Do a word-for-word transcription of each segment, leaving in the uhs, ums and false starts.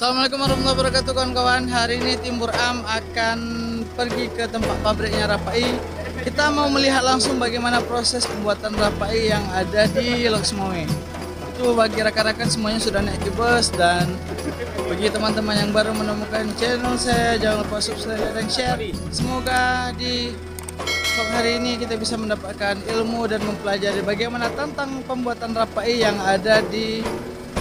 Assalamualaikum warahmatullahi wabarakatuh, kawan-kawan. Hari ini tim Bur'am akan pergi ke tempat pabriknya Rapai. Kita mau melihat langsung bagaimana proses pembuatan Rapai yang ada di Lhokseumawe. Itu bagi rakan-rakan semuanya sudah naik ke bus, dan bagi teman-teman yang baru menemukan channel saya, jangan lupa subscribe dan share. Semoga di vlog hari ini kita bisa mendapatkan ilmu dan mempelajari bagaimana tentang pembuatan Rapai yang ada di,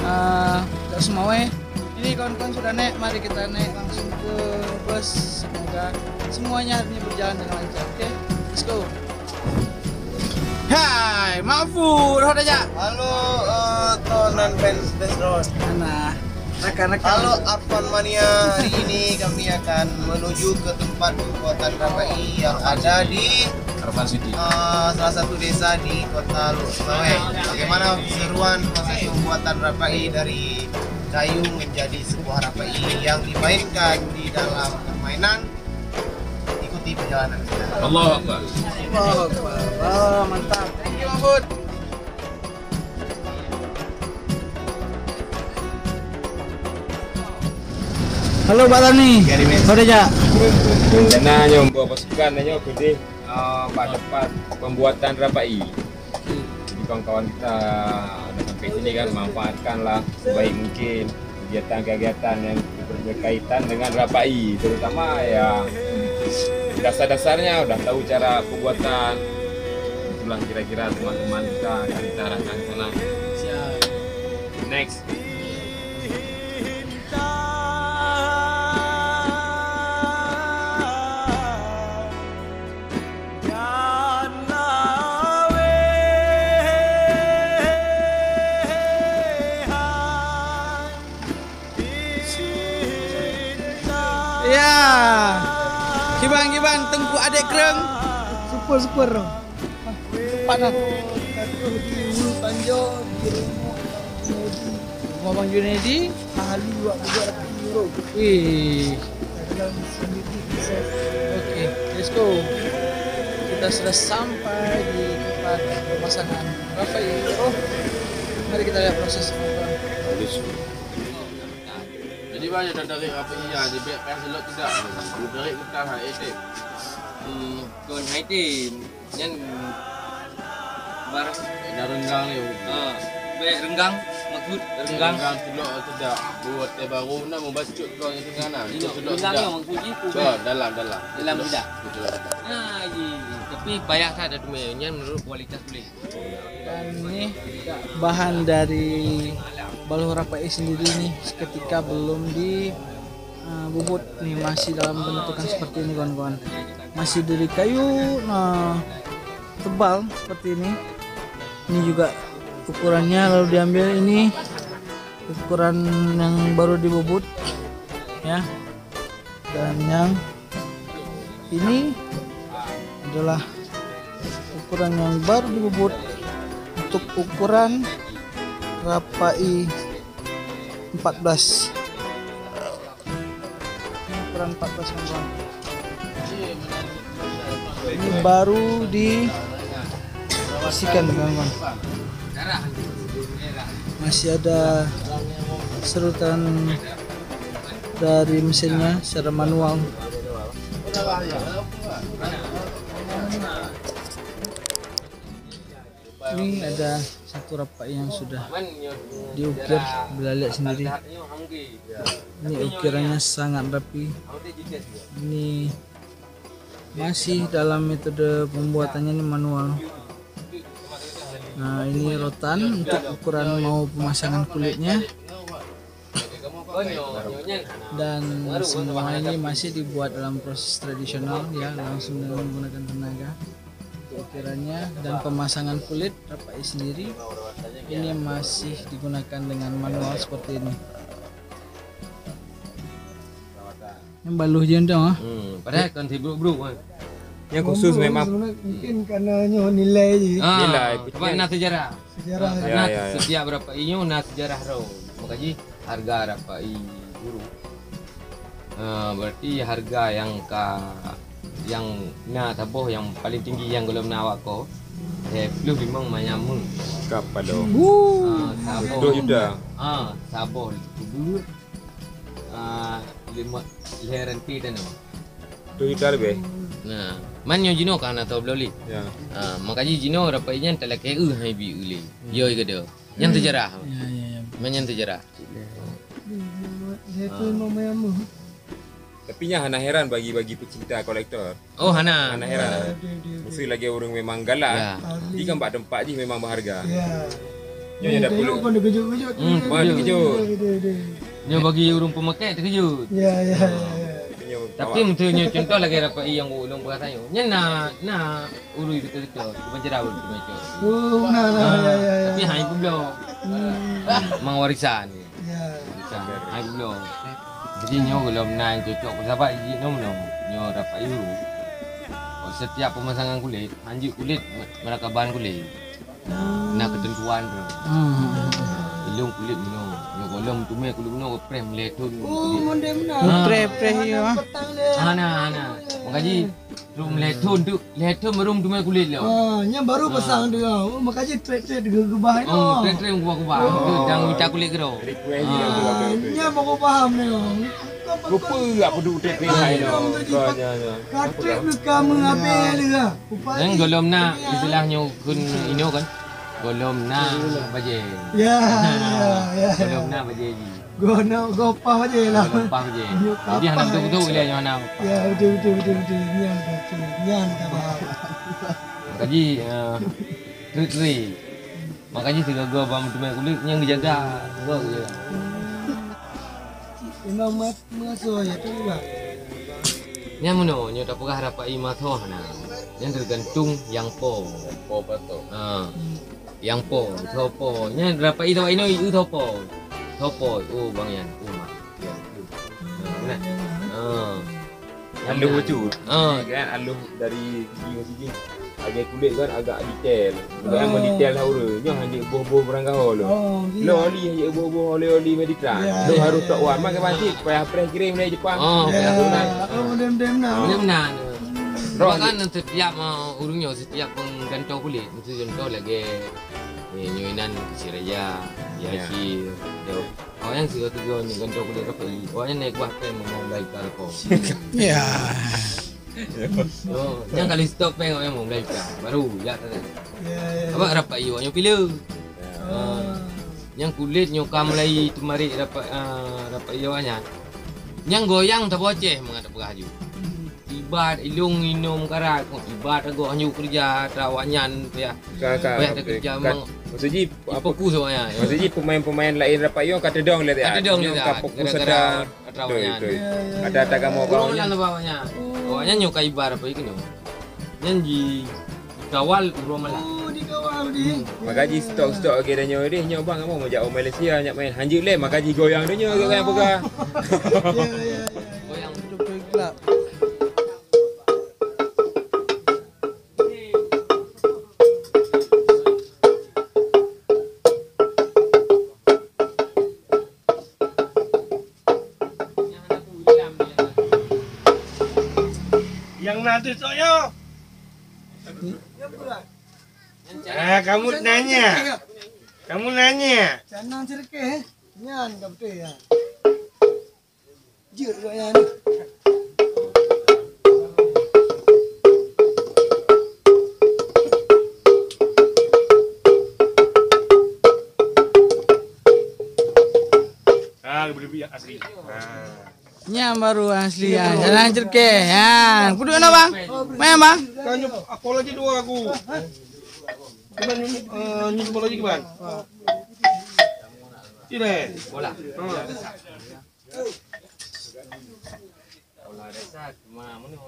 uh, Lhokseumawe. Ini kawan-kawan sudah naik, mari kita naik langsung ke bus. Semoga semuanya hari ini berjalan dengan lancar. Oke, let's go. Hai, Mahfud, roh dah jak. Halo, eh, Ton dan fans Best Road. Nah, rakan-rakan. Halo, Arfan Mania. Hari ini kami akan menuju ke tempat pembuatan Rapai yang ada di Arfan City. Eh, salah satu desa di kota Lhokseumawe. Bagaimana keseruan proses pembuatan Rapai dari kayu menjadi sebuah Rapai yang dimainkan di dalam permainan? Ikuti perjalanan kita. Allahu Akbar. Allahu Akbar. Wah, mantap. Thank you, Mahfud. Halo, Pak Tani. Sorry, Jak. Rencana nyoe, pasukan nyoe, putih, ah, bak tempat pembuatan Rapai. Jadi, kawan-kawan kita dah sampai sini kan, manfaatkanlah sebaik mungkin kegiatan-kegiatan yang berkaitan dengan Rapai, terutama ya dasar-dasarnya udah tahu cara pembuatan. Itulah kira-kira teman-teman kita akan kita arahkan ke sana. Siap. Next. Ya. Kiban, kiban, Teungku Adek Kreueng. Super, super. Tepat dah. Ka troh di Ulu Tanjong, di rumah Abang Junaidi. Rumah Abang Junaidi. Ahli wak budak laki urut. Wih. Dalam sendiri bisa. Oke, let's go. Kita sudah sampai di tempat pemasangan Rapai. Oh, mari kita lihat proses pemasangan. Jadi, banyak dah tarik Rapai, ya, di bek payah selot tidak. Tarik kita, ha, eh, tip. Hmm, kon hai tim. Nyan bar. Dah renggang ni. Ha, bek renggang, maksud renggang. Renggang tulok tidak. Buat teh baru nak membacut kau yang tengah nak. Tulok tidak. Renggang ni maksud je, tu. Dalam, dalam. Dalam tidak. Betul, betul. Nah, iya. Tapi payah tak ada tu, nyan menurut kualitas boleh. Dan ini bahan dari balho Rapai sendiri nih, seketika belum di, eh, bubut nih, masih dalam bentukan seperti ini, kawan-kawan. Masih dari kayu, nah, tebal seperti ini. Ini juga ukurannya lalu diambil ini ukuran yang baru dibubut, ya. Dan yang ini adalah ukuran yang baru dibubut untuk ukuran Rapai empat belas. Ini ukuran empat belas, kawan-kawan. Ini baru diisikan, kawan-kawan. Masih ada serutan dari mesinnya secara manual. Ini ada satu Rapai yang sudah diukir, bila lihat sendiri. Ini ukirannya sangat rapi. Ini masih dalam metode pembuatannya ini manual. Nah, ini rotan untuk ukuran mau pemasangan kulitnya. Dan semua ini masih dibuat dalam proses tradisional, ya, langsung dengan menggunakan tenaga. Untuk ukirannya dan pemasangan kulit Rapai sendiri ini masih digunakan dengan manual seperti ini. Yang baluh je entong, ah. Hmm, padahal kan sibuk-buk kan. Yang khusus memang sebenarnya mungkin karena nyoh nilai je. Ah, nilai, sebab na sejarah. Sejarah. Ah, ya, karena ya, ya, setiap Rapai nyoh na sejarah rau. Makanya harga Rapai guru. Ah, berarti harga yang ka, yang na saboh yang paling tinggi yang golom na awak ko, eh, puluh limong manyam. Kapalo. Ah, saboh. Betul juga. Ah, saboh kubur. Lima, lhèe ranté tanoh. Tu juta leubeh. Nah, man nyoe jinoe ka hana tho bloe lé. Ya. Ha, maka jih jinoe rapai nyan talakèe eu hai bi eu lé. Yoi keudeh. Nyan seujarah. Ya, ya, ya. Man nyan seujarah. Saya pun mau main. Tapi nyan hana heran bagi-bagi pecinta kolektor. Oh, hana. Hana heran. Ya, dia, dia, dia. Mesti lagi ureueng memang galak. Ya. Asli. Di kan bak tempat jih memang berharga. Ya. Nyoe dah puluh. Bukan terkejut-kejut. Hmm, bukan terkejut. Dia, dia, dia. Nyoe bagi ureueng peumakè terkejut. Ya, ya, ya, ya. Tapi awak. Tapi meunteuek nyoe contoh lagi rapai nyang ulôn peugah tanyoe. Nyan na, na urui beutôi-beutôi. Bukan cerah beutôi-beutôi. Oh, na, na, ya, ya, ya. Tapi hai peubloe. Hmm. Mang warisan. Ya. Hai bloe. Jadi nyoe gohlom na nyang cocok peusabat jih nyoe meunoe. Nyoe rapai uru. Setiap pemasangan kulét, hanjeuet kulét meurakaban kulét. Na keuteuntuan tu. Hmm. Ilong kulét meunoe. Nyoe gohlom teumé kulét meunoe preh meulhèe thon. Oh, mondeh meunan. Preh, preh, iya. Hana, hana. Maka jih Rum lhèe thon tu, lhèe thon baru meuteumé kulét lom. Ah, nyan baru pasang tu. Oh, maka jih trek-trek geugeubah inoe. Oh, trek-trek geugeubah-geubah. Oh. Tu jangan mita kulét keudroe. Request dia tu lah tu. Nyan baru paham ni. Rupa tak padu trek-trek hai tu. Ka trek ni ka meuhabéh lé lah. Nyan gohlom na istilah nyoe kheun inoe kan. Gohlom na bajèe. Ya, ya, ya. Gohlom na bajèe jih. Goh na, goh pah je lah. Goh pah je. Jadi hana beutôi-beutôi lé nyoe hana. Ya, beutôi, beutôi, beutôi, beutôi. Nyan ka beutôi. Nyan ka paham. Maka jih, eh, trik-trik. Maka jih sigoe bak meuteumé kulét nyang geujaga. Goe geujaga. Memang mat-, maso ya tu, Bang. Nyan meunoe, nyoe tapeugah rapai maso hana. Nyan teugantung nyang po. Po pato. Ha. Nyang po, soe po. Nyan rapai tawak inoe, eu soe po. Soe po, oh, Bang Yan, oh, Mak Yan. Ha, beuna. Ha. Alôh bacut. Ha. Kan alôh dari segi, segi. Lagèe kulét kan agak detail. Bukan mendetail lah ureueng. Nyoe hanya boh-boh barang gaho lôn. Oh, iya. Lôn oli hanya boh-boh oli-oli meditan. Ya, ya, ya. Lôn harus tok wan. Makai banci, payah preh kirim dari Jepang. Oh, ya. Payah tunai. Oh, dem-dem nah. Dem nah. Roh kan setiap, uh, ureueng nyoe, setiap penggantung kulét, mesti contoh lagèe, eh, nyoe inan Siraja, ya. Yasir, Awak nyan sigoe tujuan nyoe gantoe kulét rapai. Awak nyan naik kuah pèng mau mulai ka rukok. Ya. Oh, nyan kali stop pèng awak nyan mau mulai ka. Baru jak tadi. Ya, ya, ya. Awak rapai awak nyan pila. Ya. Ah. Nyan kulét nyoe ka mulai teumarit rapai, ah, rapai awak nyan. Nyan goyang taboceh mangat peugah ju. Ibat ilong inong karat, ibat agoh hanjeuet keureuja atra awak nyan payah. Ka, ka, payah ka, teukeureuja ka, memang. Maksud jih, apa, fokus awak nyan. Maksud jih pemain-pemain laén rapat nyoe ka teudong lé, ka teudong lé, ka fokus gara-gara atra awak nyan. Betul, betul. Ada, ada kamu. Ureueng malam awak nyan. Awak nyan nyoe ka ibat apa ikeunoe. Nyan ji kawal ureueng malam. Oh, dikawal di. Maka ji stok-stok lagèe nyoe deh, nyoe bang kamu meujak u Malaysia nyak main hanjeuet lé, maka ji goyang donya ke yang peugah. Ya, ya, ya. Goyang. Yang na tu sok yo. Ah, kamu nanya. Kamu nanya. Canang cerekeh, eh? Nyan ka beutôi ya. Jeuet gobnyan. Ah, lebih-lebih yang asli. Ah. Nyan baru asli, ya. Jalan cerkeh. Ya, kudu na, Bang? Main, Bang? Kan nyu-, apologi dua aku. Cuman nyu-, eh, nyu-, apologi, Bang. Sini. Bola. Ha. Bola dasar, cuma mana?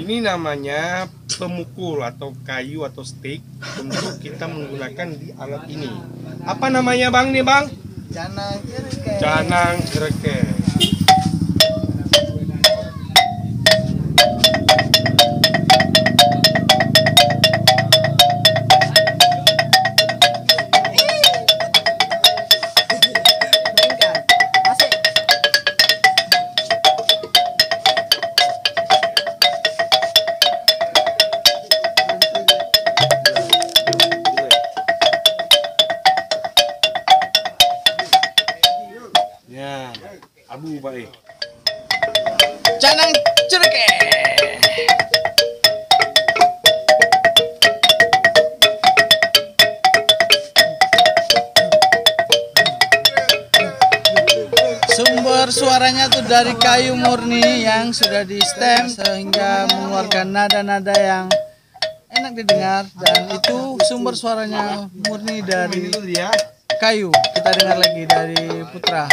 Ini namanya pemukul atau kayu atau stick untuk kita menggunakan di alat ini. Apa namanya, Bang, nih, Bang? Canang cereke. Canang cereke. Ya, abu baik. Canang cereke. Sumber suaranya tuh dari kayu murni yang sudah di stem sehingga mengeluarkan nada-nada yang enak didengar, dan itu sumber suaranya murni dari kayu. Kita dengar lagi dari Putra.